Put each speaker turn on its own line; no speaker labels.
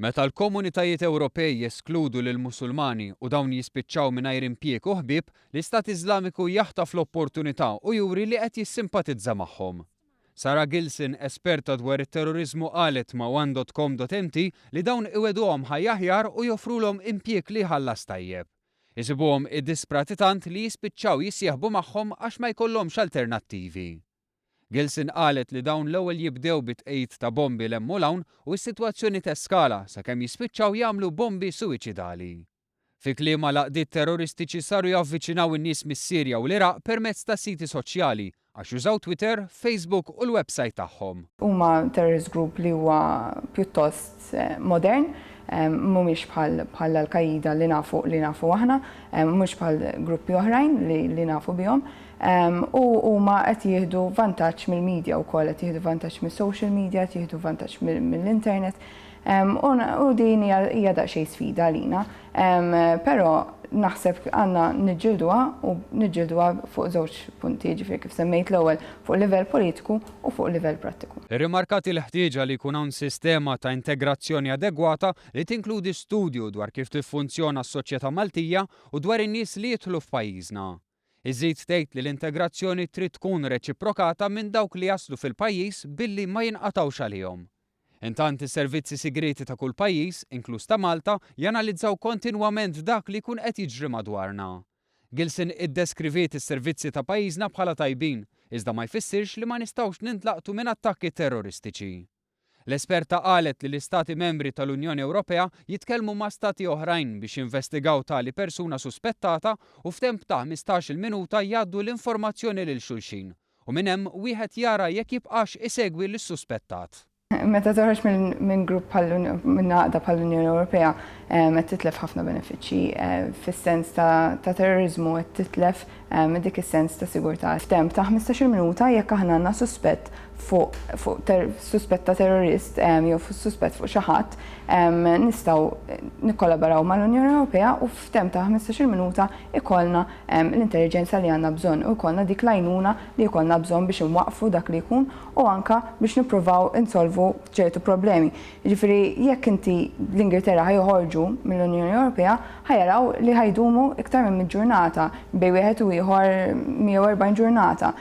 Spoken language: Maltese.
Meta l-komunitajiet Ewropej jeskludu lill-Musulmani u dawn jispiċċaw mingħajr impjieg u ħbieb, l-Istat Iżlamiku jaħtaf l-opportunità u juri li qed jissimpatizza magħhom. Sarah Gilson, esperta dwar it-terroriżmu qalet ma' one.com.mt li dawn iwegħduhom ħajja aħjar u joffrulhom impjieg li jħallas tajjeb. Isibuhom iddisprati tant li jispiċċaw jissieħbu magħhom għax ma jkollhomx alternattivi. Gilson qalet li dawn l-ewwel jibdew bit-tqegħid ta' bombi 'l hemm u 'l hawn u s-sitwazzjoni teskala sakemm jispiċċaw jagħmlu bombi suwiċidali. Fi kliemha l-għaqdiet terroristiċi saru javviċinaw in-nies mis-Sirja u l-Iraq permezz ta' siti soċjali għax jużaw Twitter, Facebook u l-website tagħhom.
Huma terrorist group li huwa pjuttost modern, mhumiex bħal bħal Al-Qaida li nafu li nafu aħna, mhux bħal gruppi oħrajn li, li nafu bihom. U huma qed jieħdu vantaġġ mill-media wkoll, qed jieħdu vantaġġ mis-social media, qed jieħdu vantaġġ mill-internet. U din hija daqsxejn sfida għalina. Però naħseb għandna niġġilduha u niġġilduha fuq żewġ punti, ġifieri kif semmejt l-ewwel fuq livell politiku u fuq livell prattiku.
Irrimarkat il-ħtieġa li jkun hawn sistema ta' integrazzjoni adegwata li tinkludi studju dwar kif tiffunzjona s-soċjetà Maltija u dwar in-nies li jidħlu f'pajjiżna. Iżid tgħid li l-integrazzjoni trid tkun reċiprokata minn dawk li jaslu fil-pajjiż billi ma jinqatgħux għalihom. Intant is-servizzi sigrieti ta' kull pajjiż, inkluż ta' Malta, janalizzaw kontinwament dak li jkun qed jiġri madwarna. Gilson iddeskriviet is-servizzi ta' pajjiżna bħala tajbin, iżda ma jfissirx li ma nistgħux nintlaqtu minn attakki terroristiċi. L-esperta qalet li l-istati membri tal-Unjoni Ewropea jitkellmu ma' stati oħrajn biex jinvestigaw tali persuna suspettata u f'temp ta' 15-il minuta jgħaddu l-informazzjoni lil xulxin u minn hemm wieħed jara jekk jibqax isegwi lis-suspettat.
Meta toħroġ minn grupp minn għaqda bħall-Unjoni Ewropea qed titlef ħafna benefiċċji fis-sens ta' terrorizmu qed titlef dik is-sens ta' sigurtà. F'temp ta' 15-il minuta jekk aħna għandna suspett fuq suspett ta' terrorist jew suspett fuq xi ħadd, nistgħu nikkollaboraw mal-Unjoni Ewropea u f'temp ta' 15-il minuta ikollna l-intelligenza li għandna bżonn u jkollna dik l-għajnuna li jkollna bżonn biex inwaqqfu dak li jkun u anka biex nippruvaw insolvu ċertu problemi. Jiġifieri jekk inti l-Ingilterra ħa joħorġu mill-Unjoni Ewropea, ħa jaraw li ħa jdumu iktar minn 100 ġurnata, bejn wieħed u ieħor 140 ġurnata.